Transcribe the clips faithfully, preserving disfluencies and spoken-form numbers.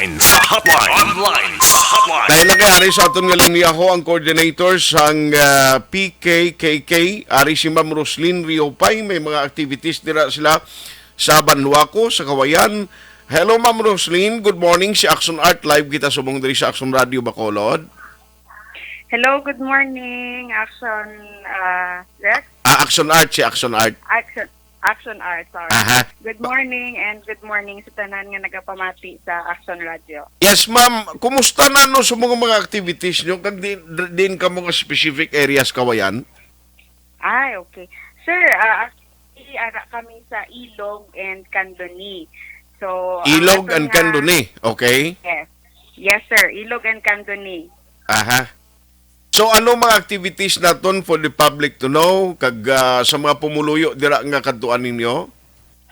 Online sa hotline. Online sa hotline. Dahil nag-ari sa aton nga linya ho ang coordinator sang, ah, P K K K, ari si Ma'am Roslyn Riopay, may mga activities dira sila sa Banwaco, sa Kawayan. Hello, Ma'am Roslyn. Good morning. Si Action Art, live kita subong diri sa Action Radio Bacolod. Hello, good morning, Action, ah, Rex. Ah, Action Art, si Action Art. Action, Action Art, sorry. Aha. Good morning and good morning sa tanan nga nagapamati sa Action Radio. Yes, ma'am. Kumusta na, no, sa mga, mga activities nyo? Kag di, di, din ka mga specific areas, Kawayan? Ay, okay. Sir, ah, actually, ara kami sa Ilog and Candoni. So, ang Ilog aton and nga Candoni, okay? Yes. Yes, sir. Ilog and Candoni. Aha. So, ano mga activities naton for the public to know? Kag, ah, sa mga pumuluyo dira nga kadtuan ninyo?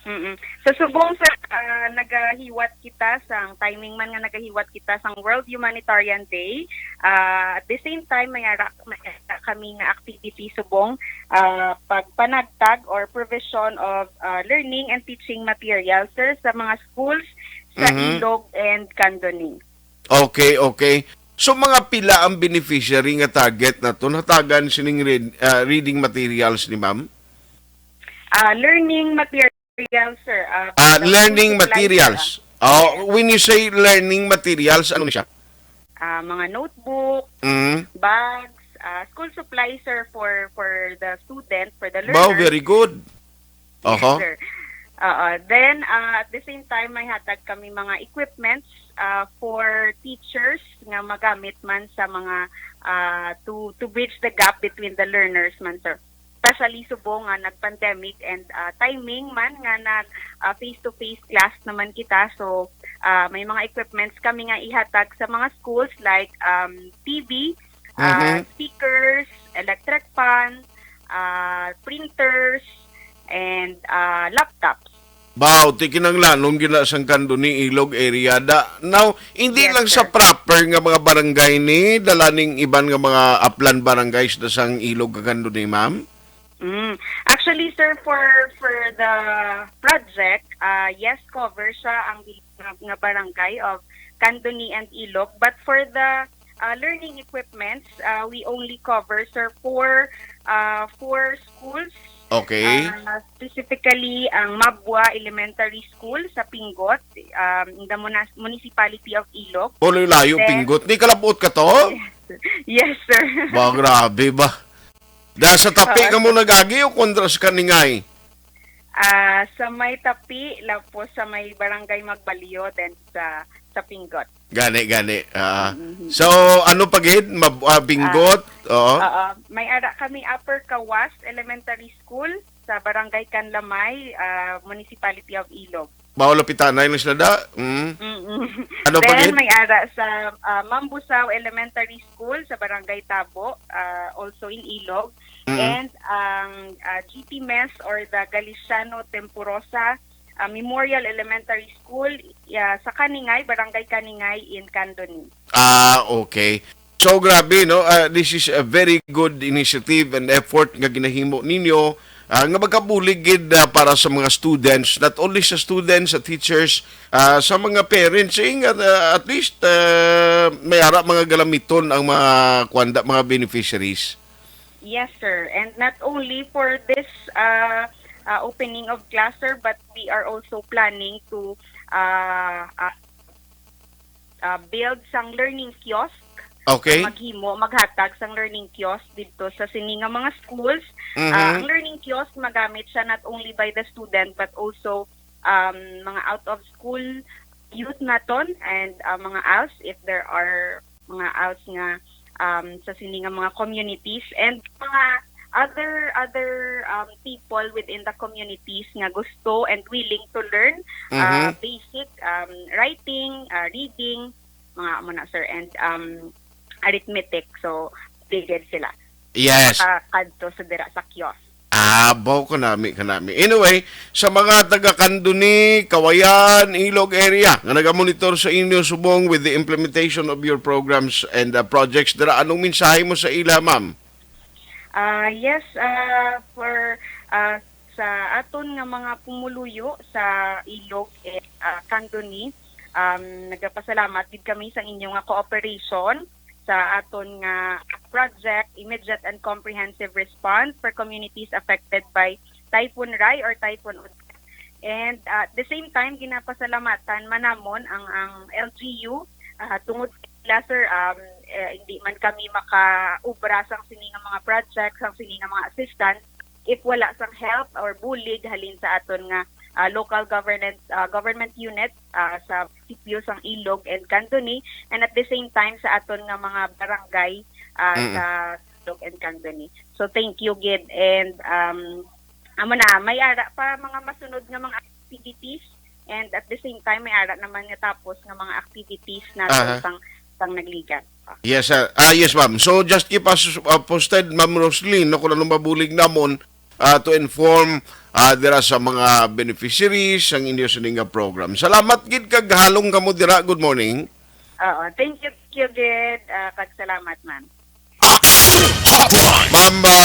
Mm-mm. Sa subong, sir, ah, nagahiwat kita sang timing man nga nagahiwat kita sang World Humanitarian Day. Ah, at the same time, may ara, may ara kami nga activity subong, ah, pagpanagtag or provision of, ah, learning and teaching materials, sir, sa mga schools sa Mhm. Ilog and Candoni. Okay, okay. So, mga pila ang beneficiary nga target naton hatagan sining read-, ah, reading materials ni ma'am? Ah, learning materials, sir. Ah, Ah, the learning school supplies, materials. Oh, when you say learning materials, ano ni siya? Ah, mga notebook, Mm. bags, ah, school supplies, sir, for, for the student, for the Wow, learner. Very good. Yes, Oho. sir. Oo. Then, ah, at the same time, may hatag kami mga equipments, ah, for teachers nga magamit man sa mga, ah, to, to bridge the gap between the learners man, sir. Especially subong nga nag-pandemic and, ah, timing man nga nag, ah, face-to-face class naman kita. So, ah, may mga equipments kami nga ihatag sa mga schools like, um, T V, ah, Mhm. speakers, electric fan, ah, printers, and, ah, laptops. Baw, ti kinahanglanon gina sang Candoni Ilog area da. Now, hindi Yes, lang sa sir. proper nga mga barangay ni, dala ning iban nga mga aplan barangays da sang Ilog kag Candoni, ma'am? Mm. Actually, sir, for, for the project, ah, yes, cover siya ang nga, nga barangay of Candoni and Ilog. But for the, uh, learning equipments, uh, we only cover, sir, four, uh, four schools. Okay. Uh, specifically, ang Mabua Elementary School sa Pingot, um, in the munas-, municipality of Ilog. Puloy layo, Then, Pingot. Ni kalabot ka to? Yes, sir. Ba, grabe ba? Da sa tapi Oo. ka mo nag-agi o kontra sa Kaningay? Ah, sa may tapi, lapos sa may Barangay Magbalyo, then sa, sa Pingot. Gani, gani. Ah. Mhm. So, ano pa gid? Mab-, ah, Pingot? Oo. Oo. May ara kami Upper Kawas Elementary School sa Barangay Canlamay, ah, Municipality of Ilog. Mao, lapitanay lang sila da. Mm. Mm-mm. Ano pa Then, gid? may ara sa, ah, Mambusao Elementary School sa Barangay Tabo, ah, also in Ilog. Mm-mm. And ang, ah, G T Mess or the Galiciano Temporosa, ah, Memorial Elementary School, ah, sa Kaningay, Barangay Kaningay in Candoni. Ah, okay. So, grabe, no? Ah, this is a very good initiative and effort nga ginahimo ninyo, ah, nga magkabulig gid, ah, para sa mga students, not only sa students, sa teachers, ah, sa mga parents, eh, nga, ah, at least, ah, may ara mga galamiton ang mga, kuwan da, mga beneficiaries. Yes, sir. And not only for this, ah, ah, opening of class, sir, but we are also planning to, ah, ah, ah, build sang learning kiosk. Okay. Maghimo, maghatag sang learning kiosk didto sa sini nga mga schools. Mhm. Ah, ang learning kiosk magamit siya not only by the student but also, um, mga out of school youth naton and, ah, mga als if there are mga als nga, um, sa sini nga mga communities and mga other, other, um, people within the communities nga gusto and willing to learn, uh, Mhm. basic, um, writing, uh, reading, mga amo na, sir, and, um, arithmetic. So, updated sila. Yes. Makakadto sa dira sa kiosk. Ah, baw, kanami, kanami. Anyway, sa mga taga Candoni, Kawayan, Ilog area nga nagamonitor sa inyo subong with the implementation of your programs and, uh, projects dira, anong mensahe mo sa ila, ma'am? Ah, yes, ah, for, ah, sa aton nga mga pumuluyo sa Ilog, eh, ah, Candoni, Um, nagapasalamat gid kami sa inyo nga cooperation sa aton nga project, Immediate and Comprehensive Response for Communities Affected by Typhoon Rai or Typhoon Odette. And, uh, at the same time, ginapasalamatan man namon ang, ang L G U, ah, tungod sila, sir, um, eh, hindi man kami makaubra sang sini nga mga project, sang sini nga mga assistance, if wala sang help or bulig halin sa aton nga, ah, local governance, ah, government unit, ah, sa munisipyo sang Ilog and Candoni, and at the same time sa aton nga mga barangay, ah, Mm-mm. sa Ilog and Candoni. So thank you gid, and, um, amo na, may ara pa mga masunod nga mga activities, and at the same time may ara naman nga tapos nga mga activities natin Aha. pang pang nagligat. Yes, sir. Ah, yes, ma'am. So, just keep us uh, posted, Ma'am Roslyn, no, kung anong mabulig namon ah, to inform ah, dira sa mga beneficiaries ang inyo sini nga program. Salamat gid kag halong kamo dira. Good morning. Oo, thank you, thank you gid, ah, kag salamat, ma'am. Ma'am ah,